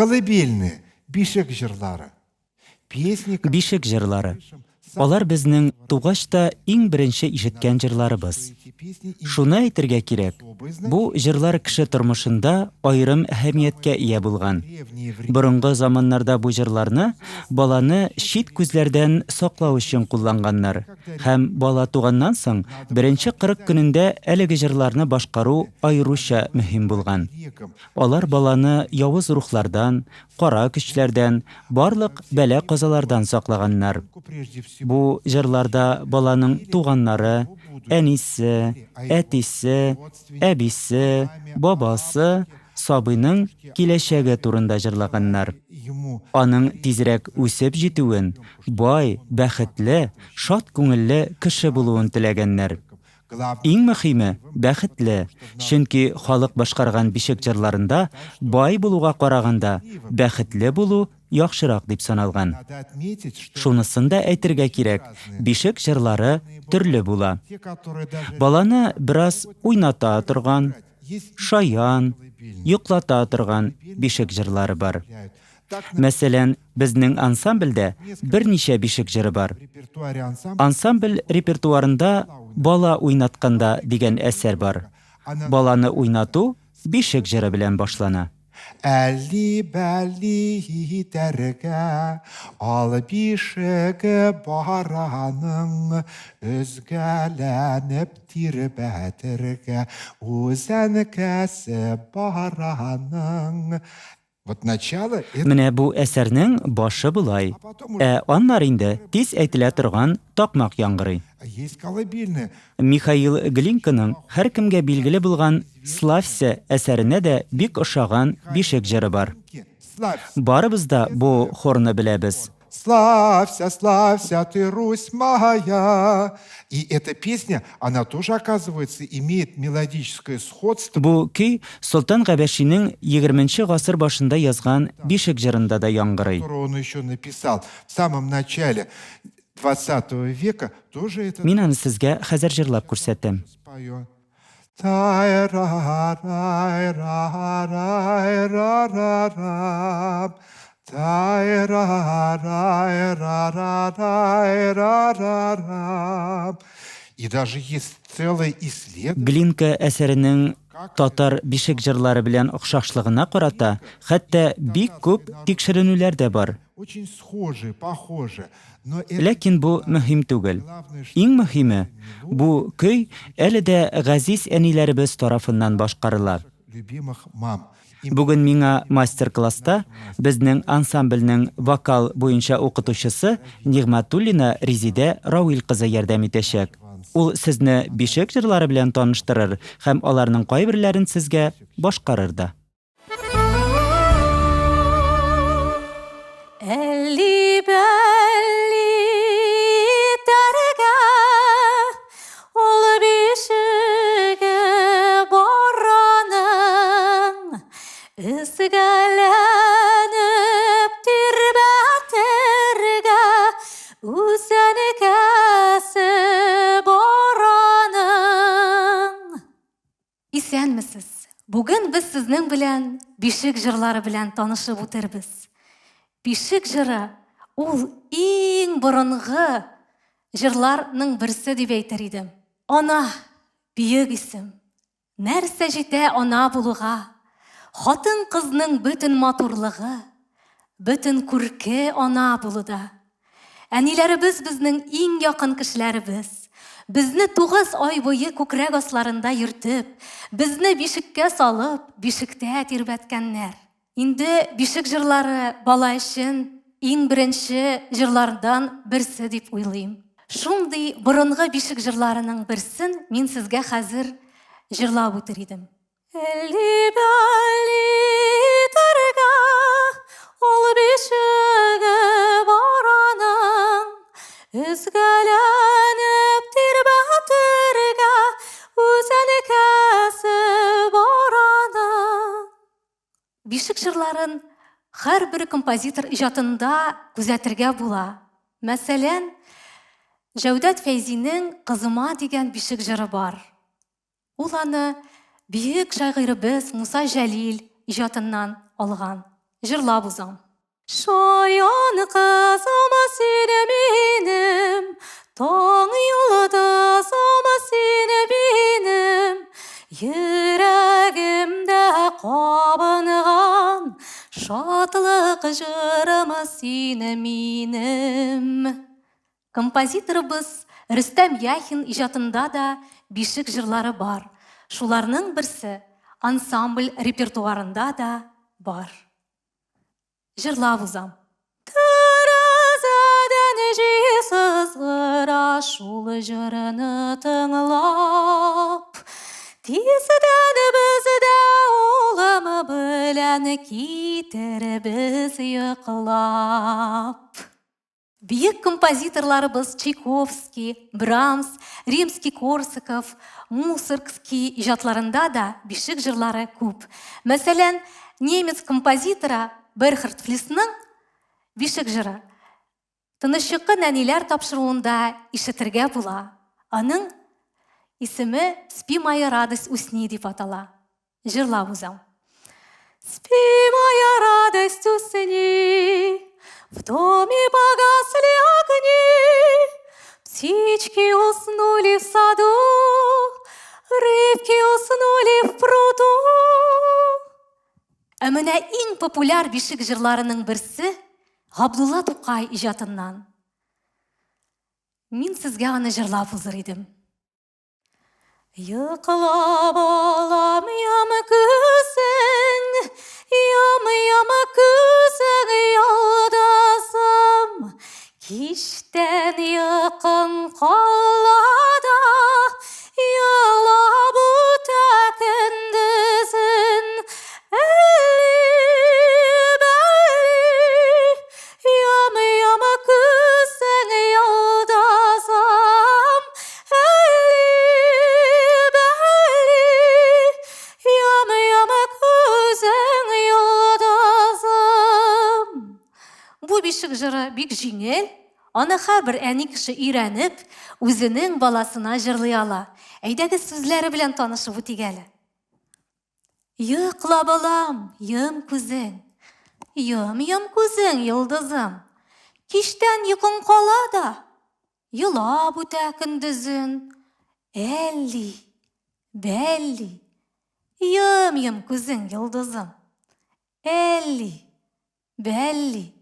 Колыбельные, бишек җырлары. Песни, Бишек җырлары. Алар безнең тугач та иң беренче ишеткән җырларыбыз. Шуны әйтергә кирәк, бу җырлар кеше тормышында аерым әһәмияткә ия булган. Борынгы заманнарда бу җырларны баланы чит күзләрдән саклау өчен кулланганнар һәм бала туганнан соң беренче 40 көнендә әлеге җырларны башкару аеруча мөһим булган. Алар баланы явыз рухлардан, кара көчләрдән, барлык бәла-казалардан саклаганнар. Бу җырларда баланың туганнары, әнисе, әтисе, әбисе, бабасы сабыйның киләчәге турында җырлаганнар. Аның тизрәк үсеп җитүен, бай, бәхетле, шат күңелле кеше булуын теләгәннәр. Иң мөхиме, бәхетле, чөнки халык башкарган бишек җырларында бай булуга караганда, бәхетле булу яхшырак дип саналган. Шунысын да әйтергә кирәк, бишек җырлары төрле була. Баланы бераз уйната торган, шаян, йоклата торган бишек җырлары бар. Мәсәлән, безнең ансамбльдә берничә бишек җыры бар. Ансамбль репертуарында Бала уйнатканда дигән әсәр бар. Баланы уйнату бишек җыры белән башлана. Әлли-бәлли итәргә, ал бишеге бар аның, өзгәләнеп тирбәтергә, үз әнкәсе бар аның. Вот начало это... Менә бу әсәрнең башы болай. Ә аннары инде тиз әйтелә торган такмак яңгырый. Есть колыбельная. Михаил Глинканың һәркемгә билгеле булган Славься әсәренә дә бик ошаган бишек җыры бар. Барыбыз да бу хорны беләбез. Славься, славься ты, Русь моя. И эта песня, она тоже, оказывается, имеет мелодическое сходство. Бу көй Солтан Габәшинең егерменче гасыр башында язган Бишек җырында да яңгырый. Которую он еще написал в самом начале 20 века, тоже это Мин аны сезгә хәзер җырлап күрсәтәм. спою. И даже есть целое исследование. Глинка әсәренең татар бишек җырлары белән охшашлыгына карата хәтта бик күп тикшеренүләр дә бар. Очень схожие, похожие. Но это Ләкин бу мөһим түгел. Иң мөһиме, бу көй әле дә газиз әниләребез тарафыннан башкарыла. Любимых мам. Бүген миңа мастер-класста безнең ансамбльнең вокал буенча укытучысы Нигъмәтуллина Резидә Рауил кызы ярдәм итәчәк. Ул сезне бишек җырлары белән таныштырыр һәм аларның кайберләрен сезгә башкарыр да. Әлли-бәлли тәргә ул бишеге бараның Өзгәләнеп тирбәтергә үз әнкәсе бар аның. Исәнмесез! Бүген без сезнең белән бишек җырлары белән танышып үтербез. Бишек җыры ул иң борынгы җырларның берсе дип әйтер идем. Ана, бөек исем. Нәрсә җитә ана булуга? Хатын-кызның бөтен матурлыгы, бөтен күрке ана булуда. Әниләребез безнең иң якын кешеләребез. Безне 9 ай буе күкрәк асларында йөртеп, безне бишеккә салып, бишектә тирбәткәннәр. Инде бишек җырлары бала өчен иң беренче җырлардан берсе дип уйлыйм. Шундый борынгы бишек җырларының берсен мин сезгә хәзер җырлап үтер идем. Әлли-бәлли тәргә ул бишеге бар аның, Өзгәләнеп тирбәтергә үз әнкәсе бар аның. Бишек җырларын һәрбер композитор иҗатында күзәтергә була. Мәсәлән, Җәүдәт Фәйзинең Кызыма дигән бишек җыры бар. Ул аны бөек шагыйребез Муса Җәлил иҗатыннан алган. Җырлап узам. Шаян кызым син минем, таң йолдызым син минем, йөрәгемдә кабынган шатлык җырым син минем. Композиторыбыз Рөстәм Яхин иҗатында да бишек җырлары бар. Шуларның берсе ансамбль репертуарында да бар. Җырлап узам. Тәрәзәдән җил сызгыра, шул җырны тыңлап. Тиздән без дә улым белән китербез йоклап. Бөек композиторларыбыз Чайковский, Брамс, Римский-Корсаков, Мусоргский иҗатларында да бишек җырлары күп. Мәсәлән, немец композиторы Берхард Флисның Бишек җыры Тыныч йокы нәниләр тапшыруында ишетергә була. Аның исеме Спи, моя радость, усни дип атала. Җырлап узам. Спи, моя радость, усни, В доме погасли огни, Птички уснули в саду, Рыбки уснули в пруду. Ә менә иң популяр бишек җырларының берсе Габдулла Тукай иҗатыннан. Мин сезгә аны җырлап узыр идем. Йокла, балам, ям күзең, ям, ям күзең, йолдызым. Кичтән йокың кала да, елап үтә көндезен. Әлли, бәлли, Ям, ям күзең йолдызым, Әлли, бәлли, ям, ям күзең йолдызым. Бу бишек җыры бик җиңел, аны һәрбер әни кеше өйрәнеп, үзенең баласына җырлый ала. Әйдәгез сүзләре белән танышып үтик әле. Йокла, балам, йом күзең. Йом, йом күзең, йолдызым. Кичтән йокың кала да, елап үтә көндезен. Әлли, бәлли, йом, йом күзең, йолдызым. Әлли, Бәлли,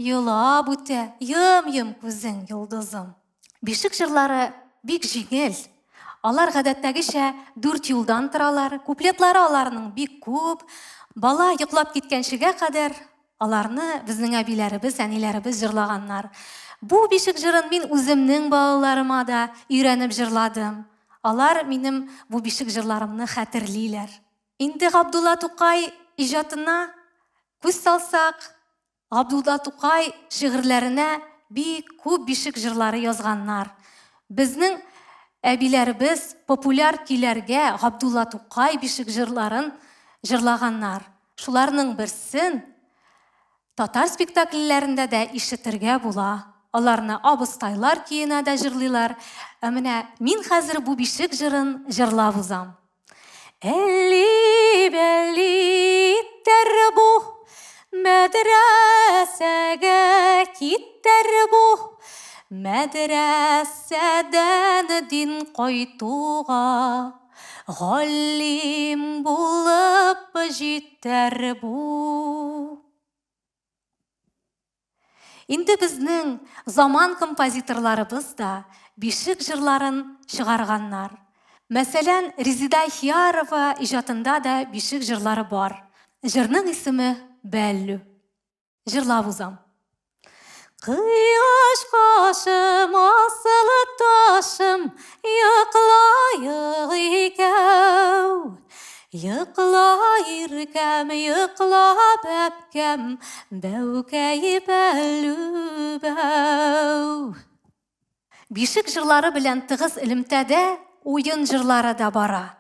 елап үтә, йом-йом күзең, йолдызым. Бишек җырлары бик җиңел. Алар гадәттәгечә дүрт юлдан торалар, куплетлары аларның бик күп. Бала йоклап киткәнчегә кадәр аларны безнең әбиләребез, әниләребез җырлаганнар. Бу бишек җырын мин үземнең балаларыма да өйрәнеп җырладым. Алар минем бу бишек җырларымны хәтерлиләр. Инде Габдулла Тукай иҗатына күз салсак, Габдулла Тукай шигырьләренә бик күп бишек җырлары язганнар. Безнең әбиләребез популяр көйләргә Габдулла Тукай бишек җырларын җырлаганнар. Шуларның берсен татар спектакльләрендә дә ишетергә була. Аларны абыстайлар көенә дә җырлыйлар. Ә менә мин хәзер бу бишек җырын җырлап узам. Әлли бәлли иттәр бу, мәдрәсәгә киттәр бу. Мәдрәсәдән дин кайтуга, галим булып җитәр бу. Инде безнең заман композиторларыбыз да бишек җырларын чыгарганнар. Мәсәлән, Резеда Хиярова иҗатында да бишек җырлары бар. Җырның исеме Бәллү. Җырлап узам. Кояш кашым, асыл ташым, йоклаек икәү. Йокла, иркәм, йокла, бәбкәм, бәүкәй бәлү бәү. Бишек җырлары белән тыгыз элемтәдә уен җырлары да бара.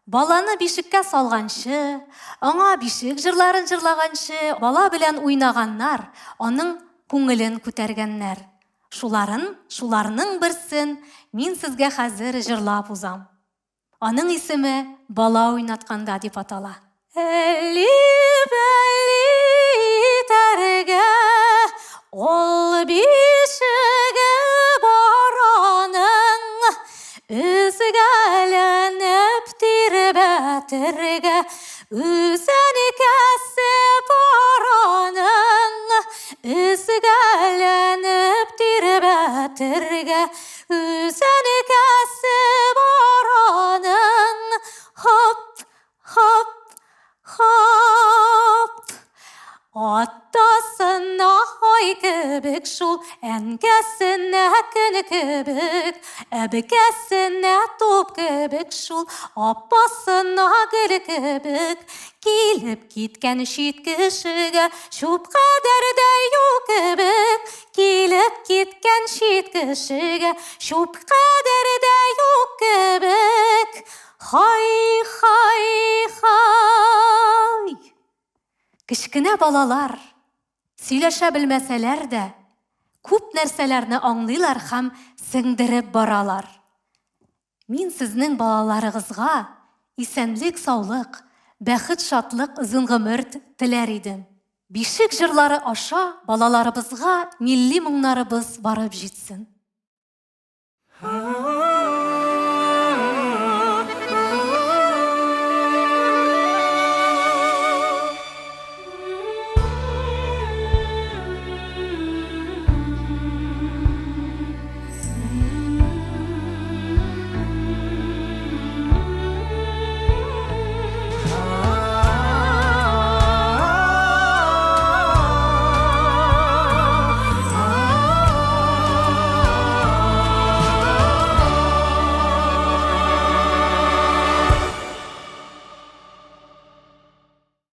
Баланы бишеккә салганчы, аңа бишек җырларын җырлаганчы, бала белән уйнаганнар, аның күңелен күтәргәннәр. Шуларын, шуларның берсен мин сезгә хәзер җырлап узам. Аның исеме Бала уйнатканда дип атала. Әлли-бәлли итәргә Ул бишеге бар аның, Өзгәләнеп тирбәтергә Үзәнкәсе бар аның, Өзгәләнеп тирбәтергә Үзәнкәсе бар аның. Хоп, Хоп, хоп. Атасына ай кебек шул, әнкәсенә көн кебек, әбекәсенә туп кебек шул, апасына гөл кебек. Килеп киткән чит кешегә чүп кадәр дә юк кебек. Килеп киткән чит кешегә чүп кадәр дә юк кебек. Хай, хай, хай! Кечкенә балалар, сөйләшә белмәсәләр дә, күп нәрсәләрне аңлыйлар һәм сеңдереп баралар. Мин сезнең балаларыгызга исәнлек-саулык, бәхет-шатлык, озын гомер теләр идем. Бишек җырлары аша балаларыбызга милли моңнарыбыз барып җитсен.